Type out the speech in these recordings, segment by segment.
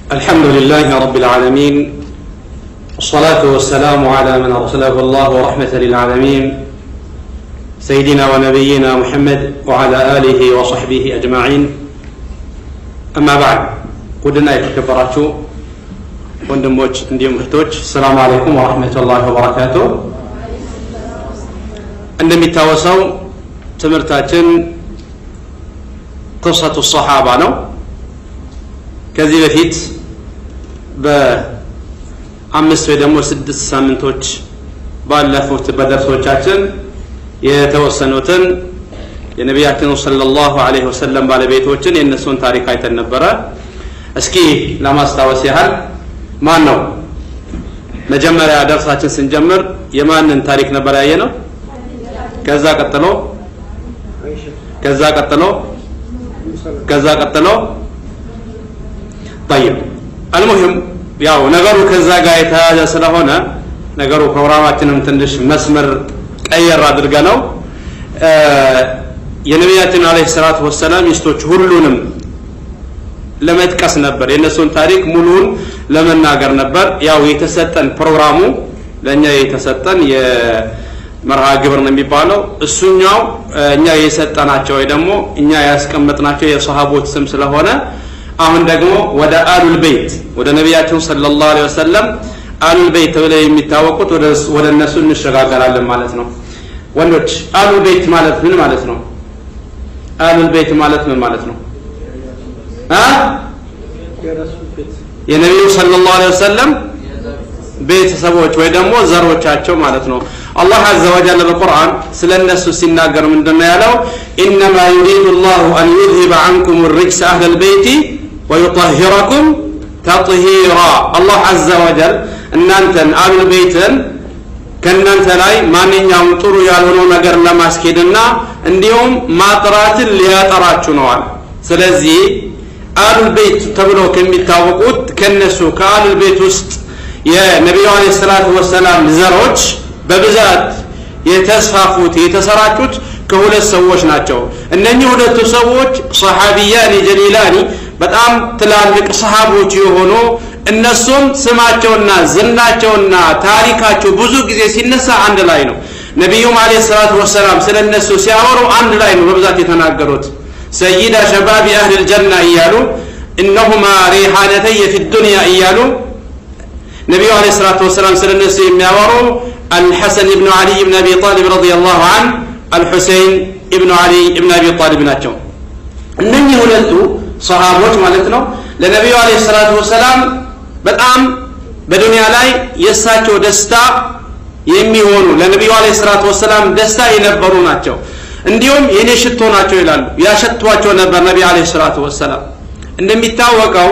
الحمد لله رب العالمين، والصلاة والسلام على من أرسله الله رحمة للعالمين، سيدنا ونبينا محمد وعلى آله وصحبه أجمعين. أما بعد، ውድና የተከበራችሁ ወንድሞች እንዲሁም እህቶች፣ السلام عليكم ورحمة الله وبركاته። እንደሚታወሰው ትምህርታችን قصة الصحابة ነው። ከዚህ በፊት በ5 ወይ ደግሞ 6 ሳምንቶች ባለፉት በደርሶቻችን የተወሰኑትን የነቢያችን صلى الله عليه وسلم ባለቤቶችን የእነሱን ታሪክ አይተን ነበረ። እስኪ ለማስታወስ ያህል ማን ነው መጀመሪያ ደርሳችን ስንጀምር የማንን ታሪክ ነበር ያየነው? ከዛ ቀጥሎ፣ ከዛ ቀጥሎ፣ ከዛ ቀጥሎ። طيب، المهم ያው ነገሩ ከዛ ጋር የተያያዘ ስለሆነ ነገሩ ፕሮግራማችንም ትንሽ መስመር ቀየር አድርገ ነው የነቢያችን عليه الصلاة والسلام ሚስቶች ሁሉንም ለመጥቀስ ነበር፣ የእነሱን ታሪክ ሙሉውን ለመናገር ነበር። ያው የተሰጠን ፕሮግራሙ ለእኛ የተሰጠን የመርሃ ግብር ነው የሚባለው፣ እሱኛው እኛ የሰጠናቸው ወይ ደግሞ እኛ ያስቀመጥናቸው የሰሃቦች ስም ስለሆነ አሁን ደግሞ ወደ آل البيت፣ ወደ ነቢያችን صلى الله عليه وسلم آل البيت ተብለው የሚታወቁት ወደ እነሱ እንሸጋገራለን ማለት ነው። ወንዶች፣ آل البيت ማለት ምን ማለት ነው? آل البيت ማለት ምን ማለት ነው? አ የነቢዩ صلى الله عليه وسلم ቤተሰቦች ወይ ደግሞ ዘሮቻቸው ማለት ነው። አላህ عز وجل በቁርአን ስለ እነሱ ሲናገር ምንድነው ያለው? إنما يريد الله أن يذهب عنكم الرجس أهل البيت ويطهركم تطهيرا። አላህ عز وجل እናንተን آل البيت ን ከእናንተ ላይ ማንኛውም ጥሩ ያልሆነው ነገር ለማስኬድና እንዲሁም ማጥራትን ሊያጠራችሁ ነዋል። ስለዚህ آل البيت ተብሎ ከሚታወቁት ከነሱ ከ آل البيت ውስጥ የነቢዩ عليه الصلاة والسلام ዘሮች በብዛት የተስፋፉት የተሰራጩት ከሁለት ሰዎች ናቸው። እነኚህ ሁለቱ ሰዎች صحابيان جليلان፣ በጣም ትላልቅ ሰሃቦች የሆኑ፣ እነሱም ስማቸውና ዝናቸውና ታሪካቸው ብዙ ጊዜ ሲነሳ አንድ ላይ ነው። ነቢዩም عليه الصلاة والسلام ስለ እነሱ ሲያወሩ አንድ ላይ ነው በብዛት የተናገሩት። سيدا شباب أهل الجنة እያሉ፣ إنهما ريحانتي في الدنيا እያሉ ነቢዩ عليه الصلاة والسلام ስለ እነሱ የሚያወሩ አልሐሰን ብኑ ዓሊይ ብን አቢ ጣሊብ رضي الله عنه፣ አልሑሴይን ኢብኑ ዓሊ ኢብን አቢ ጣሊብ ናቸው። እነኚህ ሁለቱ ሰሃቦች ማለት ነው ለነቢዩ عليه الصلاة والسلام በጣም በዱንያ ላይ የእሳቸው ደስታ የሚሆኑ፣ ለነቢዩ عليه الصلاة والسلام ደስታ የነበሩ ናቸው። እንዲሁም የኔ ሽቶ ናቸው ይላሉ። ያሸቷቸው ነበር ነቢ عليه الصلاة والسلام። እንደሚታወቀው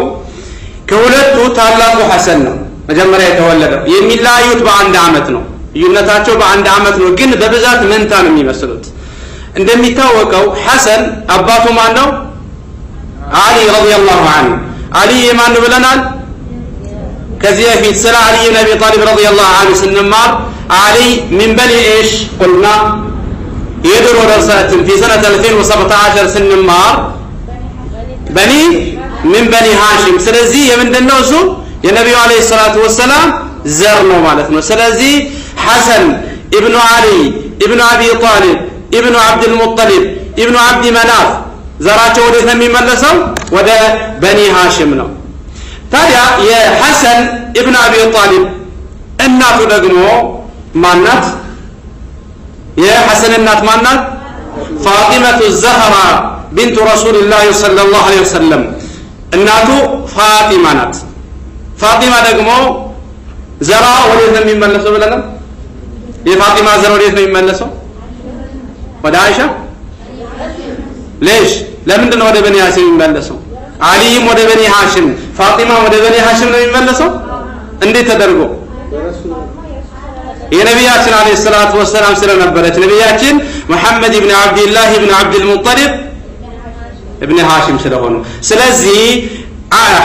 ከሁለቱ ታላቁ ሐሰን ነው መጀመሪያ የተወለደው። የሚለያዩት በአንድ ዓመት ነው። ልዩነታቸው በአንድ ዓመት ነው፣ ግን በብዛት መንታ ነው የሚመስሉት። እንደሚታወቀው ሐሰን አባቱ ማን ነው? አሊ رضي الله عنه። አሊ የማን ነው ብለናል? ከዚህ በፊት ስለ አሊ ብን አቢ ጣሊብ رضي الله عنه ስንማር አሊ من بني إيش قلنا? የድሮ ደርሳችን في سنة 2017 ስንማር بني من بني هاشم። ስለዚህ የምንድነው እሱ? የነቢዩ عليه الصلاة والسلام ዘር ነው ማለት ነው። ስለዚህ ሐሰን ኢብኑ አሊ ኢብኑ አቢ ጣሊብ ኢብኑ አብድል ሙጠሊብ ኢብኑ አብዲ መናፍ ዘራቸው ወዴት ነው የሚመለሰው? ወደ በኒ ሃሽም ነው። ታዲያ የሐሰን ኢብኑ አቢ ጣሊብ እናቱ ደግሞ ማናት? የሐሰን እናት ማናት? ፋጢመቱ ዘህራ بنت رسول الله صلى الله عليه وسلم። እናቱ ፋጢማ ናት። ፋጢማ ደግሞ ዘራ ወዴት ነው የሚመለሰው ብለናል? የፋጢማ ዘር ወዴት ነው የሚመለሰው? ወደ አይሻ። ليش? ለምንድን ነው ወደ በኒ ሃሽም የሚመለሰው? አሊይም ወደ በኒ ሃሽም፣ ፋጢማ ወደ በኒ ሃሽም ነው የሚመለሰው? እንዴት ተደርጎ? የነቢያችን عليه الصلاة والسلام ስለነበረች፣ ነቢያችን መሐመድ ኢብን አብዲላህ ኢብን አብድልሙጠሊብ እብን ሃሽም ስለሆኑ። ስለዚህ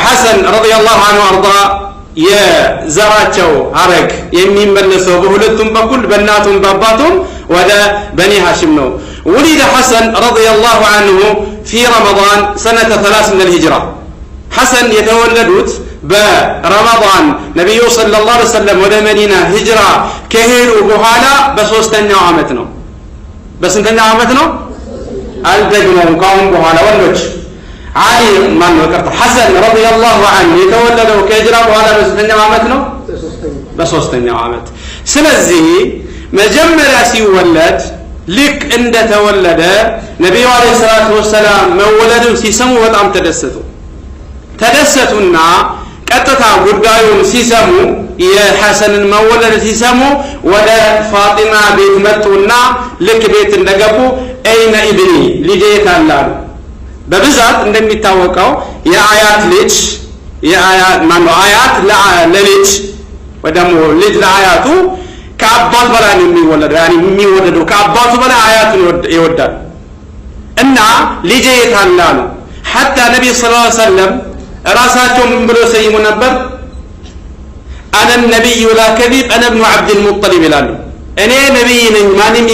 ሐሰን رضي الله عنه وأرضاه የዘራቸው ሀረግ የሚመለሰው በሁለቱም በኩል በእናቱም በአባቱም ወደ በኒ ሃሽም ነው። ولد حسن رضي الله عنه في رمضان سنة 3 من الهجرة። ሐሰን የተወለዱት በረመዳን ነቢዩ صلى الله عليه وسلم ወደ መዲና ሂጅራ ከሄዱ በኋላ በሶስተኛው ዓመት ነው። በስንተኛው ዓመት ነው? አልደግመውም ከአሁን በኋላ ወንዶች። ዓሊ ማን ነው? ይቅርታ፣ ሐሰን رضي الله عنه የተወለደው ከሂጅራ በኋላ በስንተኛው ዓመት ነው? በሶስተኛው ዓመት። ስለዚህ መጀመሪያ ሲወለድ ልክ እንደተወለደ ነቢዩ عليه الصلاة والسلام መወለዱን ሲሰሙ በጣም ተደሰቱ። ተደሰቱና ቀጥታ ጉዳዩን ሲሰሙ፣ የሐሰንን መወለድ ሲሰሙ ወደ ፋጢማ ቤት መጡና ልክ ቤት እንደገቡ أين ابني፣ ልጄ የት አለ አሉ። በብዛት እንደሚታወቀው የአያት ልጅ፣ የአያት ማነው፣ አያት ለልጅ ወይ ደግሞ ልጅ ለአያቱ ከአባት በላይ ነው የሚወለደው። ያኒ የሚወደደው ከአባቱ በላይ አያቱን ይወዳል። እና ልጄ የት አለ አሉ። حتى ነቢይ صلى الله عليه وسلم ራሳቸው ምን ብሎ ሰይሙ ነበር? أنا النبي لا كذب، أنا ابن عبد المطلب ይላሉ። እኔ ነቢይ ነኝ፣ ማንም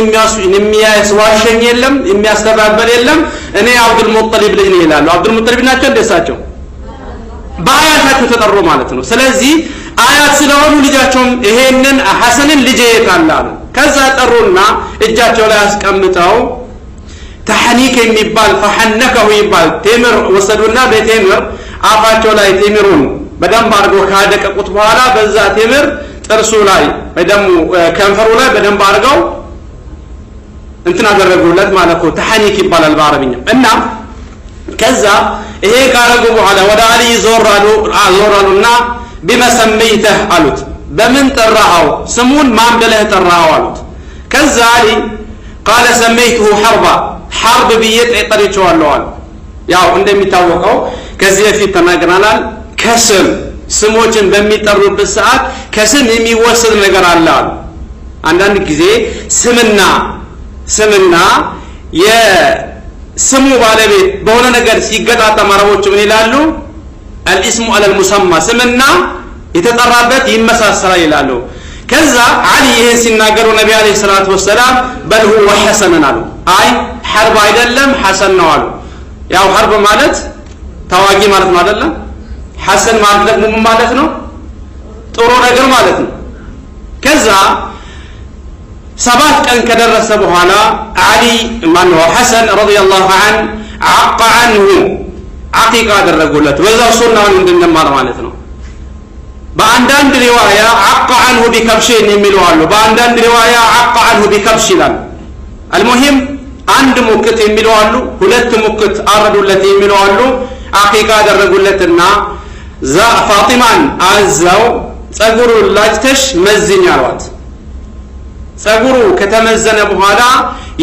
የሚያስዋሸኝ የለም፣ የሚያስተባበል የለም፣ እኔ አብዱል ሙጠሊብ ልጅ ነኝ ይላሉ። አብዱል ሙጠሊብ ናቸው እንደሳቸው በአያታቸው ተጠሩ ማለት ነው። ስለዚህ አያት ስለሆኑ ልጃቸውም ይሄንን ሐሰንን ልጄ የት አለ አሉ። ከዛ ጠሩና እጃቸው ላይ አስቀምጠው تحنيك የሚባል فحنكه ይባል ቴምር ወሰዱና በቴምር አፋቸው ላይ ቴምሩን በደንብ አድርገው ካደቀቁት በኋላ በዛ ቴምር ጥርሱ ላይ ወይ ደግሞ ከንፈሩ ላይ በደንብ አድርገው እንትን አደረጉለት ማለት ነው። تحنيك ይባላል በአረብኛ። እና ከዛ ይሄ ካረጉ በኋላ ወደ አሊ ዞር አሉ። ዞር አሉና بم سميته አሉት። በምን ጠራኸው? ስሙን ማን ብለህ ጠራኸው አሉት። ከዛ አሊ قال سميته حربا፣ ሐርብ ብዬ ጠርቼዋለሁ አሉ። ያው እንደሚታወቀው ከዚህ በፊት ተናግረናል። ከስም ስሞችን በሚጠሩበት ሰዓት ከስም የሚወሰድ ነገር አለ አሉ። አንዳንድ ጊዜ ስምና የስሙ ባለቤት በሆነ ነገር ሲገጣጠም አረቦች ምን ይላሉ? الاسم على المسمى፣ ስምና የተጠራበት ይመሳሰላል ይላሉ። ከዛ አሊ ይህን ሲናገሩ ነቢ عليه الصلاة والسلام بل هو حسن አሉ። አይ ሐርብ አይደለም፣ ሐሰን ነው አሉ። ያው حرب ማለት ተዋጊ ማለት ነው አይደለም? ሐሰን ማለት ደግሞ ምን ማለት ነው? ጥሩ ነገር ማለት ነው። ከዛ 7 ቀን ከደረሰ በኋላ አሊ ማነው ሐሰን رضي الله عنه عق عنه፣ አቂቃ አደረጉለት። በዛው ሱናውን እንድንማር ማለት ነው። በአንዳንድ رواية عق عنه بكبشين የሚሉ አሉ። በአንዳንድ رواية عق عنه بكبش ይላል። المهم አንድ ሙክት የሚሉ አሉ፣ ሁለት ሙክት አረዱለት የሚሉ አሉ። አቂቃ አደረጉለትና ፋጢማን አዘው ጸጉሩን ላጭተሽ መዝኝ አሏት። ጸጉሩ ከተመዘነ በኋላ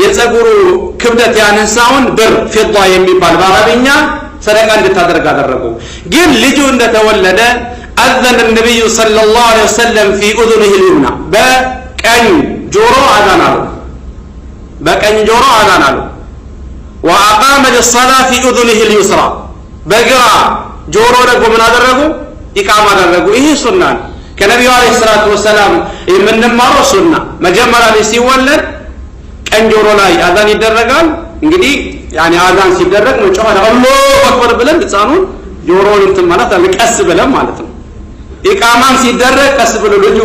የጸጉሩ ክብደት ያነሳውን ብር فضة የሚባል በአረብኛ ሰደቃ እንድታደርግ አደረጉ። ግን ልጁ እንደተወለደ أذن النبي صلى الله عليه وسلم في أذنه اليمنى፣ በቀኝ ጆሮ አዛን አሉ። በቀኝ ጆሮ አዛን አሉ። وأقام للصلاة في أذنه اليسرى፣ በግራ ጆሮ ደግሞ ምን አደረጉ? ኢቃማ አደረጉ። ይህ ሱና ነው። ከነቢዩ عليه الصلاة والسلام የምንማረው ሱና መጀመሪያ ላይ ሲወለድ ቀኝ ጆሮ ላይ አዛን ይደረጋል። እንግዲህ ያኔ አዛን ሲደረግ መጮህ الله أكبر ብለን ህፃኑን ጆሮውን እንትን ማለት አለ፣ ቀስ ብለን ማለት ነው። ኢቃማም ሲደረግ ቀስ ብሎ ልጁ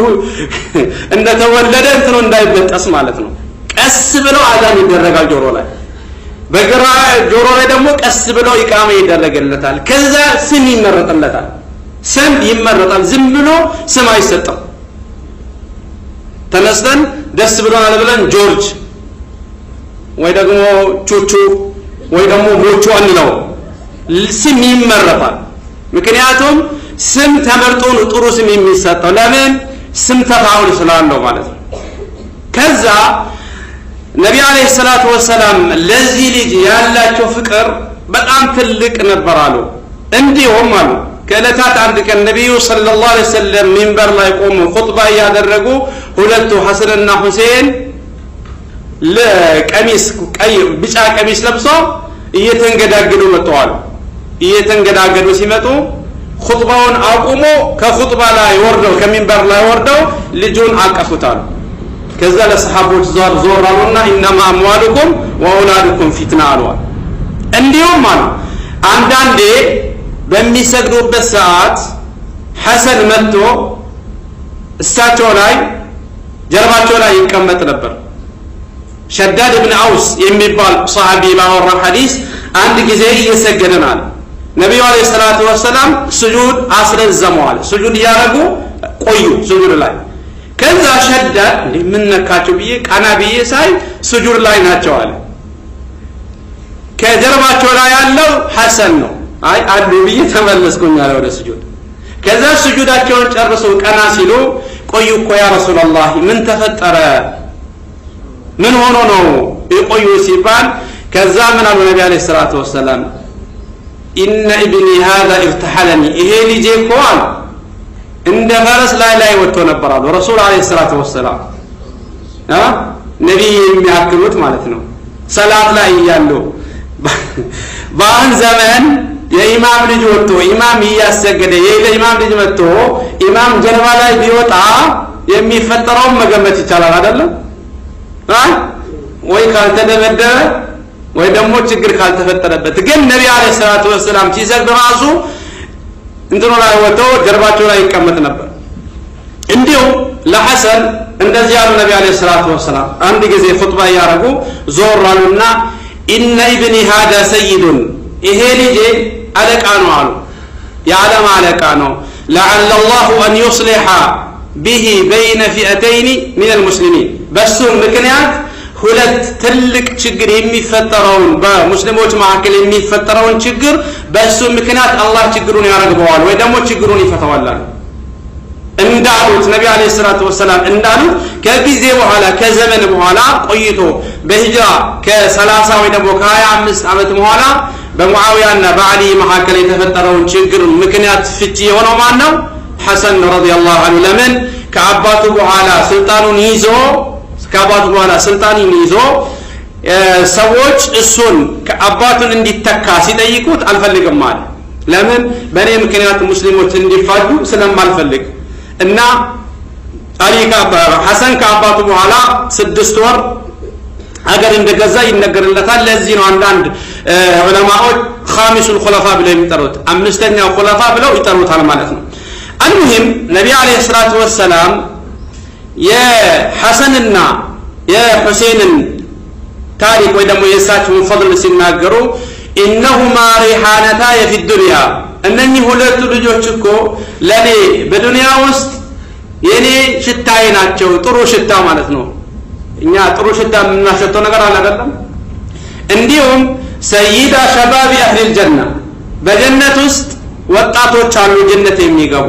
እንደተወለደ እንትኑ እንዳይበጠስ ማለት ነው። ቀስ ብሎ አዛን ይደረጋል ጆሮ ላይ። በግራ ጆሮ ላይ ደግሞ ቀስ ብሎ ኢቃማ ይደረግለታል። ከዛ ስም ይመረጥለታል። ስም ይመረጣል። ዝም ብሎ ስም አይሰጥም። ተነስተን ደስ ብሎናል ብለን ጆርጅ ወይ ደግሞ ቹቹ ወይ ደግሞ ሞቹ አንለው። ስም ይመረጣል። ምክንያቱም ስም ተመርጦ ነው ጥሩ ስም የሚሰጠው። ለምን? ስም تفاؤل ስላለው ማለት ነው። ከዛ ነቢ عليه الصلاة والسلام ለዚህ ልጅ ያላቸው ፍቅር በጣም ትልቅ ነበር አሉ። እንዲሁም አሉ ከዕለታት አንድ ቀን ነቢዩ صلى الله عليه وسلم ሚንበር ላይ ቆሙ ኹጥባ እያደረጉ ሁለቱ ሐሰንና ሁሴን ለቀሚስ ቀይ ቢጫ ቀሚስ ለብሰው እየተንገዳገዱ መጥተዋል። እየተንገዳገዱ ሲመጡ ኹጥባውን አቁሞ ከኹጥባ ላይ ወርደው፣ ከሚንበር ላይ ወርደው ልጁን አቀፉታል። ከዛ ለሰሃቦች ዞር ዞር አሉና إنما أموالكم وأولادكم فتنة አሏል። እንዲሁም አሉ አንዳንዴ በሚሰግዱበት ሰዓት ሐሰን መጥቶ እሳቸው ላይ ጀርባቸው ላይ ይቀመጥ ነበር። ሸዳድ ብን አውስ የሚባል ሰሐቢ ባወራው ሐዲስ አንድ ጊዜ እየሰገደን አለ፣ ነቢዩ عليه الصلاة والسلام ስጁድ አስረዘመዋል። ስጁድ እያደረጉ ቆዩ ስጁድ ላይ። ከዛ ሸዳድ እንዴ ምን ነካቸው ብዬ ቀና ብዬ ሳይ ስጁድ ላይ ናቸው አለ። ከጀርባቸው ላይ ያለው ሐሰን ነው። አይ አሉ ብዬ ተመለስኩኝ አለ ወደ ስጁድ። ከዛ ስጁዳቸውን ጨርሰው ቀና ሲሉ ቆዩ እኮ يا رسول الله ምን ተፈጠረ? ምን ሆኖ ነው የቆዩ ሲባል ከዛ ምን አሉ ነቢ عليه الصلاة والسلام إن ابني هذا ارتحلني፣ ይሄ ልጄ እኮ አሉ እንደ ፈረስ ላይ ላይ ወጥቶ ነበር አሉ ረሱል عليه الصلاة والسلام። ነቢይ የሚያክሉት ማለት ነው። ሰላት ላይ እያሉ በአሁን ዘመን የኢማም ልጅ ወጥቶ ኢማም እያሰገደ የኢማም ልጅ መጥቶ ኢማም ጀርባ ላይ ቢወጣ የሚፈጠረውን መገመት ይቻላል አይደለም? ወይ ካልተደበደበ ወይ ደግሞ ችግር ካልተፈጠረበት። ግን ነቢ عليه الصلاة والسلام ሲሰግድ ራሱ እንትኑ ላይ ወጥቶ ጀርባቸው ላይ ይቀመጥ ነበር። እንዲሁም ለሐሰን እንደዚህ ያሉ ነቢ عليه الصلاة والسلام አንድ ጊዜ ኹጥባ እያደረጉ ዞር አሉና إن ابني هذا سيد፣ ይሄ ልጄ አለቃ ነው አሉ። የዓለም አለቃ ነው። لعل الله أن يصلح به بين فئتين من المسلمين፣ በሱ ምክንያት ሁለት ትልቅ ችግር የሚፈጠረውን በሙስሊሞች መካከል የሚፈጠረውን ችግር በሱ ምክንያት አላህ ችግሩን ያረግበዋል ወይ ደግሞ ችግሩን ይፈተዋል አሉ። እንዳሉት ነቢ عليه الصلاة والسلام እንዳሉት ከጊዜ በኋላ ከዘመን በኋላ ቆይቶ በሂጅራ ከ30 ወይ ደግሞ ከ25 ዓመት በኋላ በሙዓዊያና በዓሊ መካከል የተፈጠረውን ችግር ምክንያት ፍቺ የሆነው ማን ነው? ሐሰን رضي الله عنه። ለምን ከአባቱ በኋላ ስልጣኑን ይዞ ከአባቱ በኋላ ስልጣኑን ይዞ ሰዎች እሱን ከአባቱን እንዲተካ ሲጠይቁት አልፈልግም አለ። ለምን? በእኔ ምክንያት ሙስሊሞች እንዲፋጁ ስለማልፈልግ። እና አሊ ሐሰን ከአባቱ በኋላ 6 ወር ሀገር እንደገዛ ይነገርለታል። ለዚህ ነው አንዳንድ ዑለማዎች ኻሚሱል ኹለፋ ብለው የሚጠሩት፣ አምስተኛው ኹለፋ ብለው ይጠሩታል ማለት ነው። المهم ነቢ عليه الصلاة والسلام የሐሰንና የሁሴንን ታሪክ ወይ ደግሞ የእሳቸውን فضل ሲናገሩ إنهما ريحانتاي في الدنيا፣ እነኚህ ሁለቱ ልጆች እኮ ለኔ በዱንያ ውስጥ የኔ ሽታዬ ናቸው። ጥሩ ሽታ ማለት ነው። እኛ ጥሩ ሽታ የምናሸተው ነገር አለ አይደለም? እንዲሁም سيدا شباب أهل الجنة፣ በጀነት ውስጥ ወጣቶች አሉ ጀነት የሚገቡ፣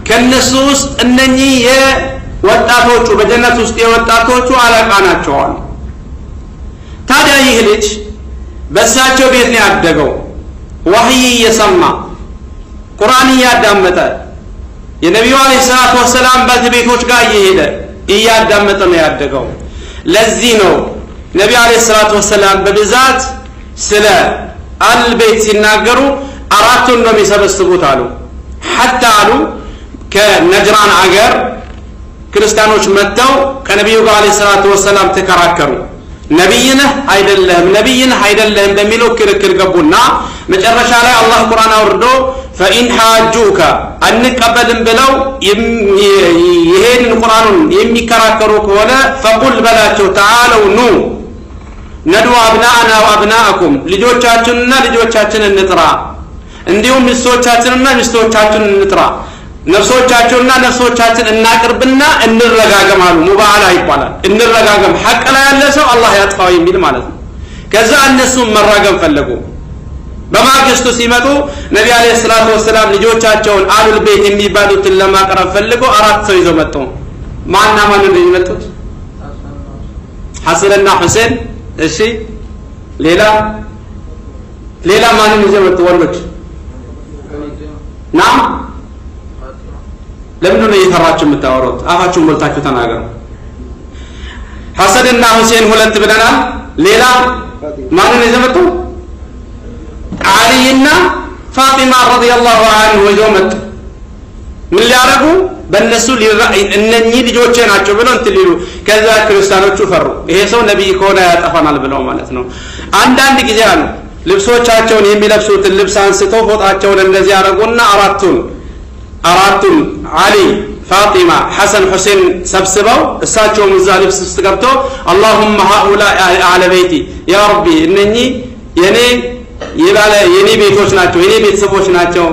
ከነሱ ውስጥ እነኚህ የወጣቶቹ በጀነት ውስጥ የወጣቶቹ አለቃ ናቸው አሉ። ታዲያ ይህ ልጅ በእሳቸው ቤት ነው ያደገው። ወህይ እየሰማ ቁርአን እያዳመጠ የነቢዩ عليه الصلاة والسلام ባለቤቶች ጋር እየሄደ እያዳመጠ ነው ያደገው። ለዚህ ነው ነቢ عليه الصلاة والسلام በብዛት ስለ አልቤት ሲናገሩ አራቱን ነው የሚሰበስቡት አሉ። حتى አሉ ከነጅራን አገር ክርስቲያኖች መጥተው ከነቢዩ ጋር عليه الصلاة والسلام ተከራከሩ። ነቢይ ነህ አይደለህም፣ ነቢይ ነህ አይደለህም በሚለው ክርክር ገቡና መጨረሻ ላይ አላህ ቁርአን አውርዶ فإن حاجوك አንቀበልም ብለው ይሄንን ቁርአኑን የሚከራከሩ ከሆነ فقل በላቸው تعالوا ኑ ندع أبناءنا وأبناءكم፣ ልጆቻችንና ልጆቻችንን እንጥራ፣ እንዲሁም ሚስቶቻችንና ሚስቶቻችንን እንጥራ፣ ነፍሶቻቸውና ነፍሶቻችን እናቅርብና እንረጋገም አሉ። مباهلة ይባላል። እንረጋገም፣ ሐቅ ላይ ያለ ሰው አላህ ያጥፋው የሚል ማለት ነው። ከዛ እነሱም መራገም ፈለጉ። በማግስቱ ሲመጡ ነቢ عليه الصلاة والسلام ልጆቻቸውን አሉል ቤት የሚባሉትን ለማቅረብ ፈልገው አራት ሰው ይዘው መጡ። ማንና ማን ነው የመጡት? ሐሰንና ሁሴን። እሺ ሌላ ሌላ ማንን ይዘው መጡ? ወንዶች ናም። ለምንድን ነው እየፈራችሁ የምታወሩት? አፋችሁን ሞልታችሁ ተናገሩ። ሐሰንና ሁሴን ሁለት ብለናል። ሌላ ማንን ይዘው መጡ? አሊይና ፋጢማ رضي الله عنه ይዘው መጡ። ምን ሊያረጉ? በእነሱ እነኚህ ልጆቼ ናቸው ብለው እንትን ሊሉ። ከዛ ክርስቲያኖቹ ፈሩ። ይሄ ሰው ነብይ ከሆነ ያጠፋናል ብለው ማለት ነው። አንዳንድ ጊዜ አሉ ልብሶቻቸውን የሚለብሱትን ልብስ አንስተው ፎጣቸውን እንደዚህ ያረጉና አራቱን አራቱም አሊ፣ ፋጢማ፣ ሐሰን፣ ሁሴን ሰብስበው እሳቸውም እዛ ልብስ ውስጥ ገብተው اللهم هؤلاء أهل بيتي يا ربي እነኚህ የኔ የባለ የኔ ቤቶች ናቸው፣ የኔ ቤተሰቦች ናቸው፣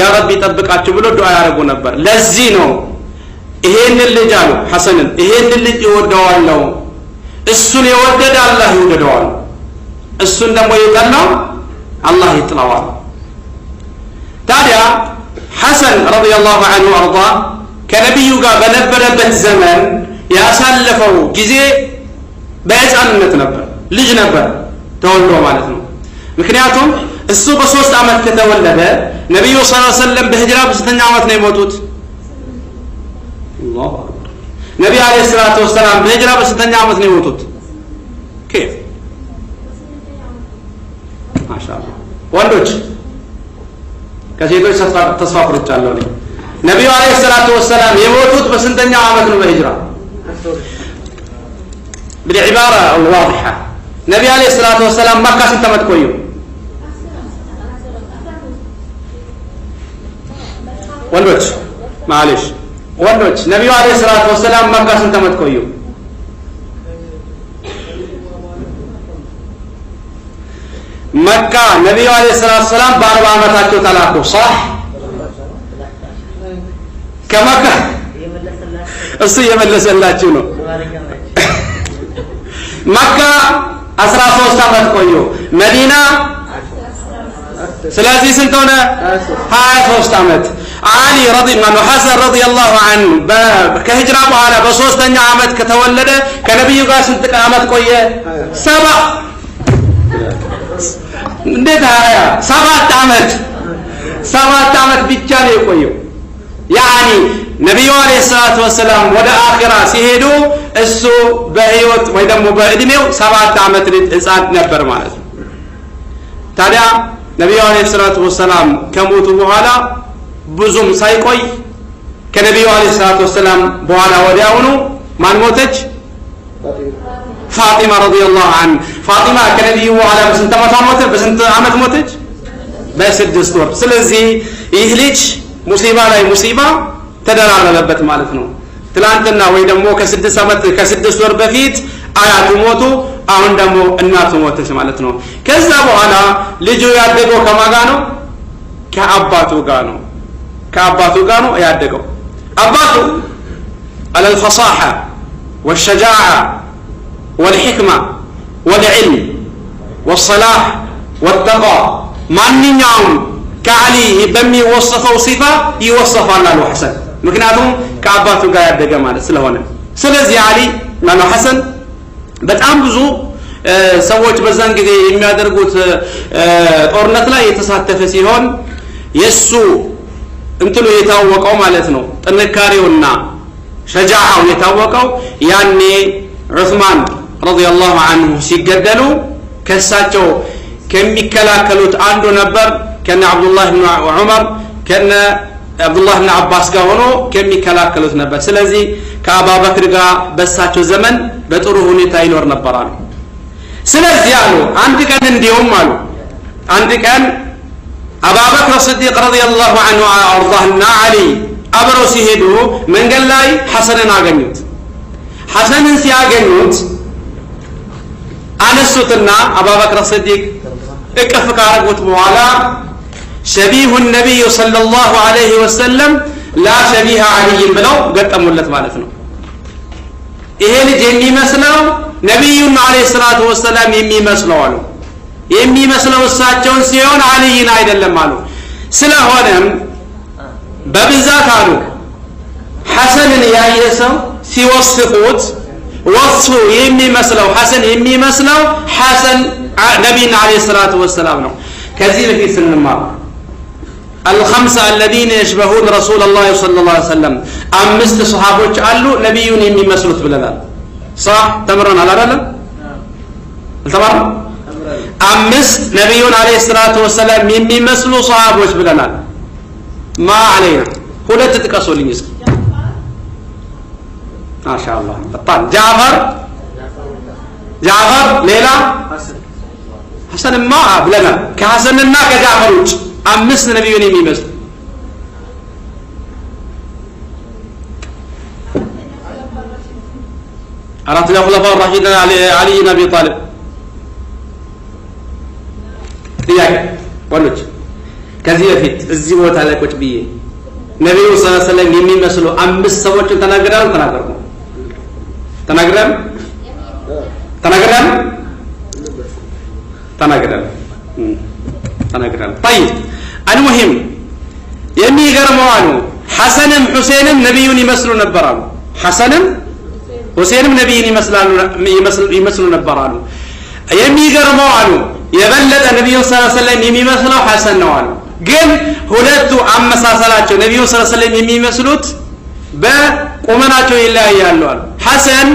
يا ربي ጠብቃቸው ብሎ ዱዓ ያደርጉ ነበር። ለዚህ ነው ይሄንን ልጅ አሉ ሐሰንን፣ ይሄንን ልጅ እወደዋለሁ፣ እሱን የወደደ አላህ ይወደደዋል፣ እሱን ደግሞ የጠላው አላህ ይጥለዋል። ታዲያ ሐሰን رضي الله عنه وأرضاه ከነቢዩ ጋር በነበረበት ዘመን ያሳለፈው ጊዜ በህፃንነት ነበር፣ ልጅ ነበር ተወልዶ ማለት ነው። ምክንያቱም እሱ በ3 ዓመት ከተወለደ ነቢዩ صلى الله عليه وسلم በሂጅራ በስንተኛ ዓመት ነው የሞቱት? الله أكبر። ነቢዩ عليه الصلاة والسلام በሂጅራ በስንተኛ ዓመት ነው የሞቱት? كيف ما شاء الله። ወንዶች ከሴቶች ተስፋ ቆርጫለሁ እኔ። ነቢዩ عليه الصلاة والسلام የሞቱት በስንተኛው ዓመት ነው በሂጅራ? بالعبارة الواضحة ነቢዩ عليه الصلاة والسلام መካ ስንት ዓመት ቆዩ? ወንዶች معليش ወንዶች ነቢዩ عليه الصلاة والسلام መካ ስንት ዓመት ቆዩ? መካ ነቢዩ عليه الصلاة والسلام በ40 ዓመታቸው ተላኩ። صح ከመካ እሱ እየመለሰላችሁ ነው። መካ 13 ዓመት ቆዩ። መዲና ስለዚህ ስንት ሆነ? 23 ዓመት። አሊ ረዲየላሁ ሐሰን ረዲየላሁ ዐንሁ ከሂጅራ በኋላ በ3ኛ ዓመት ከተወለደ ከነቢዩ ጋር ስንት ዓመት ቆየ? እንዴት 7 ዓመት። 7 ዓመት ብቻ ነው የቆየው። ያኒ ነቢዩ አለይሂ ሰላቱ ወሰላም ወደ አኺራ ሲሄዱ እሱ በህይወት ወይ ደግሞ በእድሜው 7 ዓመት ልጅ ህፃን ነበር ማለት ነው። ታዲያ ነቢዩ አለይሂ ሰላቱ ወሰላም ከሞቱ በኋላ ብዙም ሳይቆይ ከነቢዩ አለይሂ ሰላቱ ወሰላም በኋላ ወዲያውኑ ማን ሞተች? ፋጢማ ረዲየላሁ ዐንሃ። ፋጢማ ከነቢዩ በኋላ በስንት ዓመቷ ሞተች? በስንት ዓመት ሞተች? በ6 ወር። ስለዚህ ይህ ልጅ ሙሲባ ላይ ሙሲባ ተደራረበበት ማለት ነው። ትላንትና ወይ ደግሞ ከ6 ዓመት ከ6 ወር በፊት አያቱ ሞቱ፣ አሁን ደግሞ እናቱ ሞተች ማለት ነው። ከዛ በኋላ ልጁ ያደገው ከማን ጋር ነው? ከአባቱ ጋር ነው። ከአባቱ ጋር ነው ያደገው። አባቱ على الفصاحة والشجاعة والحكمة والعلم والصلاح والتقى ማንኛውም ከአሊ በሚወሰፈው ሲፋ ይወሰፋል አሉ ሐሰን። ምክንያቱም ከአባቱ ጋር ያደገ ማለት ስለሆነ። ስለዚህ አሊ ማነው ሐሰን በጣም ብዙ ሰዎች በዛን ጊዜ የሚያደርጉት ጦርነት ላይ የተሳተፈ ሲሆን የሱ እንትኑ የታወቀው ማለት ነው ጥንካሬውና ሸጃዓው የታወቀው ያኔ ዑስማን ረዲየላሁ ዐንሁ ሲገደሉ ከሳቸው ከሚከላከሉት አንዱ ነበር። ከነ አብዱላህ ኢብኑ ዑመር ከነ አብዱላህ ኢብኑ አባስ ጋር ሆኖ ከሚከላከሉት ነበር። ስለዚህ ከአባበክር ጋር በሳቸው ዘመን በጥሩ ሁኔታ ይኖር ነበር አሉ። ስለዚህ አሉ አንድ ቀን እንዲሁም አሉ አንድ ቀን አባበክር ስዲቅ ረዲየላሁ ዐንሁ አርዳህና አሊ አብረው ሲሄዱ መንገድ ላይ ሐሰንን አገኙት። ሐሰንን ሲያገኙት አነሱትና አባበክር ስዲቅ እቅፍ ካረጉት በኋላ ሸቢሁ ነቢዩ ሰለላሁ ዐለይሂ ወሰለም ላ ሸቢሃ አልይን ብለው ገጠሙለት ማለት ነው። ይሄ ልጅ የሚመስለው ነቢዩን ዐለይሂ ሰላቱ ወሰላም የሚመስለው አሉ። የሚመስለው እሳቸውን ሲሆን አልይን አይደለም አሉ። ስለሆነም በብዛት አሉ ሐሰንን ያየ ሰው ሲወስፉት ወስፉ የሚመስለው ሐሰን የሚመስለው ሐሰን ነቢዩን ዐለይሂ ሰላቱ ወሰላም ነው። ከዚህ በፊት ስንማር الخمسة الذين يشبهون رسول الله صلى الله عليه وسلم አምስት ሰሃቦች አሉ ነቢዩን የሚመስሉት ብለናል። صح ተምረናል አይደለም? አልተማርንም? አምስት ነቢዩን ዐለይሂ ሰላቱ ወሰላም የሚመስሉ ሰሃቦች ብለናል። ማ علينا ሁለት ጥቀሱልኝ እስኪ። ማሻአላህ በጣም ጃዕፈር ጃዕፈር ሌላ ሐሰንማ ብለናል። ከሐሰንና ከጃዕፈር ውጭ አምስት ነቢዩን የሚመስሉ አራተኛው خلفاء الراشدين አሊ ብን አቢ ጣሊብ። ጥያቄ ወንዶች፣ ከዚህ በፊት እዚህ ቦታ ላይ ቁጭ ብዬ ነቢዩ صلى الله عليه وسلم የሚመስሉ አምስት ሰዎችን ተናግረናል። ተናገርኩ ተናግረን ተናግረን ተናግረን ተናግረን። طيب المهم የሚገርመው አሉ ሐሰንም ሁሴንም ነቢዩን ይመስሉ ነበር አሉ። ሐሰንም ሁሴንም ነቢይን ይመስሉ ነበር አሉ። የሚገርመው አሉ የበለጠ ነቢዩን صلى الله عليه وسلم የሚመስለው ሐሰን ነው አሉ። ግን ሁለቱ አመሳሰላቸው ነቢዩን صلى الله عليه وسلم የሚመስሉት በቁመናቸው ይለያያሉ አሉ። ሐሰን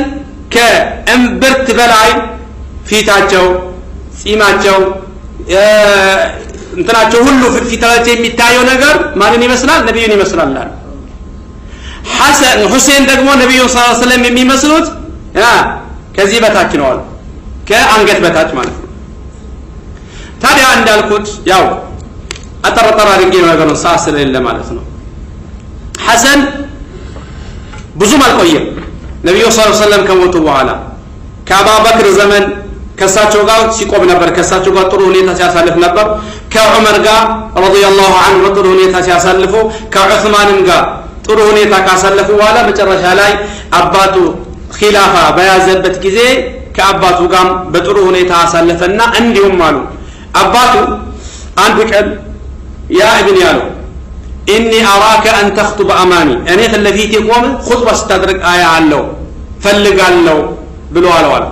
ከእምብርት በላይ ፊታቸው፣ ጺማቸው፣ እንትናቸው ሁሉ ፊታቸው የሚታየው ነገር ማንን ይመስላል? ነቢዩን ይመስላል አሉ። ሐሰን ሁሴን ደግሞ ነቢዩን صلى الله عليه وسلم የሚመስሉት ከዚህ በታች ነው አሉ። ከአንገት በታች ማለት ነው። ታዲያ እንዳልኩት ያው አጠር አጠር አድርጌ ነው ነገሩን ሰዓት ስለሌለ ማለት ነው። ሐሰን ብዙም አልቆየም። ነቢዩ صلى الله عليه وسلم ከሞቱ በኋላ ከአባበክር ዘመን ከእሳቸው ጋር ሲቆም ነበር። ከእሳቸው ጋር ጥሩ ሁኔታ ሲያሳልፍ ነበር። ከዑመር ጋር رضي الله عنه ጥሩ ሁኔታ ሲያሳልፉ፣ ከዑስማንም ጋር ጥሩ ሁኔታ ካሳለፉ በኋላ መጨረሻ ላይ አባቱ ኺላፋ በያዘበት ጊዜ ከአባቱ ጋር በጥሩ ሁኔታ አሳለፈና እንዲሁም አሉ አባቱ አንድ ቀን يا ابني ያለው إني أراك أن تخطب أمامي፣ እኔ ፊት ለፊቴ ቆመህ ኹጥባ ስታደርግ አያለሁ ፈልጋለሁ ብሎ አለዋል።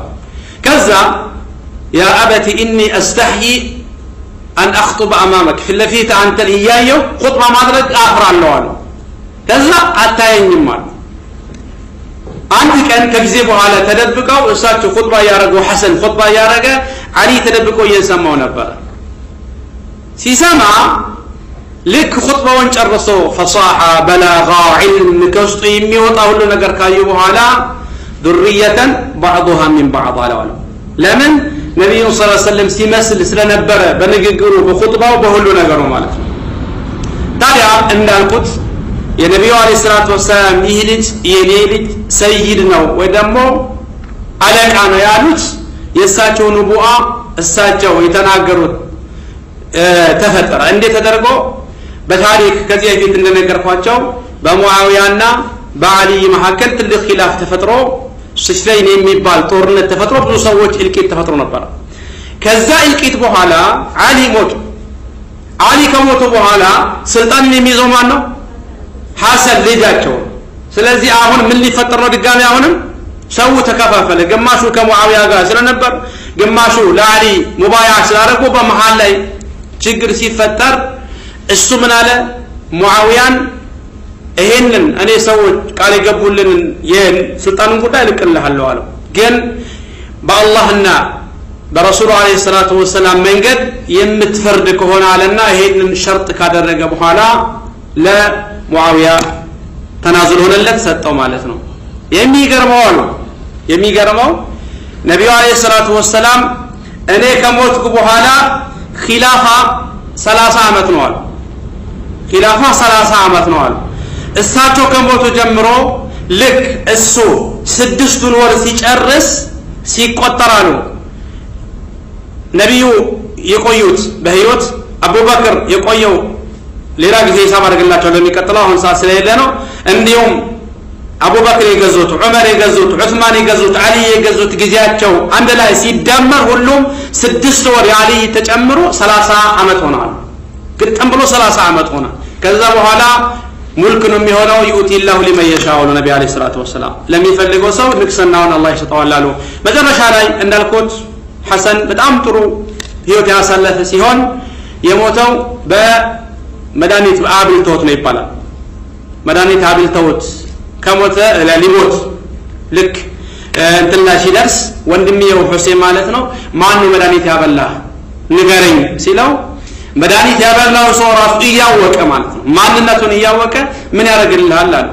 ከዛ يا أبت إني أستحيي أن أخطب أمامك፣ ፊት ለፊት አንተን እያየሁ ኹጥባ ማድረግ አፍራለሁ አሉ። ከዛ አታየኝም አሉ። አንድ ቀን ከጊዜ በኋላ ተደብቀው እሳቸው ኹጥባ እያደረጉ ሐሰን ኹጥባ እያደረገ አሊ ተደብቆ እየሰማው ነበረ። ሲሰማ ልክ ኹጥባውን ጨርሶ فصاحة፣ بلاغة፣ علم ከውስጡ የሚወጣ ሁሉ ነገር ካዩ በኋላ ذرية بعضها من بعض አለዋል። ለምን ነቢዩን صلى الله عليه وسلم ሲመስል ስለነበረ በንግግሩ፣ በኹጥባው፣ በሁሉ ነገሩ ማለት ነው። ታዲያ እንዳልኩት የነቢዩ عليه الصلاة والسلام ይህ ልጅ የኔ ልጅ ሰይድ ነው ወይ ደግሞ አለቃ ነው ያሉት የእሳቸው نبوءة እሳቸው የተናገሩት ተፈጠረ። እንዴት ተደርጎ? በታሪክ ከዚህ በፊት እንደነገርኳቸው በሙዓዊያና በአልይ መካከል ትልቅ خلاف ተፈጥሮ ስፍይን የሚባል ጦርነት ተፈጥሮ ብዙ ሰዎች እልቂት ተፈጥሮ ነበር። ከዛ እልቂት በኋላ አሊ ሞቱ። አሊ ከሞቱ በኋላ ስልጣንን የሚይዘው ማን ነው? ሐሰን ልጃቸው። ስለዚህ አሁን ምን ሊፈጠር ነው? ድጋሚ አሁንም ሰው ተከፋፈለ። ግማሹ ከሙዓዊያ ጋር ስለነበር፣ ግማሹ ለአሊ مبايعة ስላደረጉ በመሃል ላይ ችግር ሲፈጠር እሱ ምን አለ? ሙዓዊያን ይሄንን እኔ ሰዎች ቃል የገቡልንን ይህን ስልጣኑን ጉዳይ እልቅልሃለሁ አለው። ግን በአላህና በረሱሉ عليه الصلاة والسلام መንገድ የምትፈርድ ከሆነ አለና ይሄንን شرط ካደረገ በኋላ ለሙዓዊያ تنازل ሆነለት፣ ሰጠው ማለት ነው። የሚገርመው አሉ የሚገርመው ነቢዩ عليه الصلاة والسلام እኔ ከሞትኩ በኋላ ኺላፋ 30 ዓመት ነው አሉ። ኺላፋ 30 ዓመት ነው አሉ። እሳቸው ከሞቱ ጀምሮ ልክ እሱ 6ቱን ወር ሲጨርስ ሲቆጠራሉ ነቢዩ የቆዩት በህይወት አቡበክር የቆየው ሌላ ጊዜ ሂሳብ አድርግላቸው ለሚቀጥለው አሁን ሰዓት ስለሌለ ነው። እንዲሁም አቡበክር የገዙት፣ ዑመር የገዙት፣ ዑስማን የገዙት፣ አሊ የገዙት ጊዜያቸው አንድ ላይ ሲደመር ሁሉም 6 ወር የአሊ ተጨምሮ 30 ዓመት ሆነዋል። ግጥም ብሎ 30 ዓመት ሆነ። ከዛ በኋላ ሙልክ ነው የሚሆነው። يؤتي الله لمن يشاء አሉ ነቢ عليه الصلاة والسلام። ለሚፈልገው ሰው ንግስናውን አላህ ይሰጠዋል አሉ። መጨረሻ ላይ እንዳልኩት ሐሰን በጣም ጥሩ ህይወት ያሳለፈ ሲሆን የሞተው በመድኃኒት አብልተውት ነው ይባላል። መድኃኒት አብልተውት ከሞተ ሊሞት ልክ እንትን ላይ ሲደርስ ወንድምየው ሁሴን ማለት ነው ማን ነው መድኃኒት ያበላህ ንገረኝ ሲለው መድኃኒት ያበላው ሰው ራሱ እያወቀ ማለት ነው ማንነቱን እያወቀ ምን ያደርግልሃል አለ።